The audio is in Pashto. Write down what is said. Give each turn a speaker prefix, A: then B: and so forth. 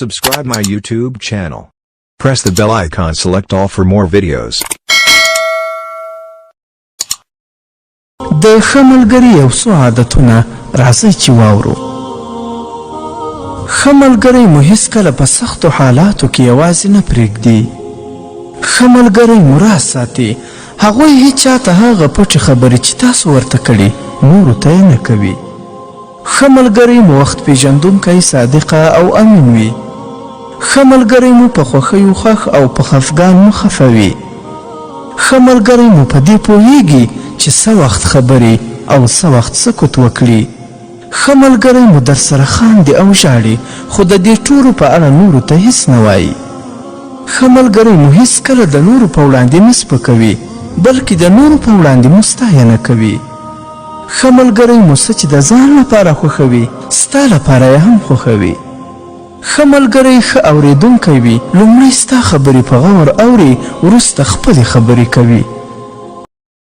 A: Subscribe my YouTube channel. Press the bell icon, select all for more videos.
B: د ښه ملګري یو څو عادتونه راځئ چې واورو. ښه ملګری مو هیڅکله په سختو حالاتو کې یوازې نه پرېږدي. ښه ملګری مو راز ساتي. هغوی هیچا ته هغه پټې خبرې چې تاسو ورته کړي، نورو ته یې نه کوي. ښه ملګری مو وخت پېژندونکی، صادقه او امین وي. ښه ملګری مو په خوښیو خوښ او په خفګان مو خفه وي. ښه ملګری مو په دې پوهېږي چې څه وخت خبرې او څه وخت سکوت وکړي. ښه ملګری مو درسره خاندي او ژاړي، خو د دې ټولو په اړه نورو ته هېڅ نه وايي. ښه ملګری مو هېڅکله د نورو په وړاندې نه سپکوي، بلکې د نورو په وړاندې مو ستاینه کوي. ښه ملګری مو څه چې د ځان لپاره خوښوي، ستا لپاره یې هم خوښوي. ښه ملګری ښه اورېدونکی وي، لومړی ستا خبرې په غور اوري، وروسته خپلې خبرې کوي.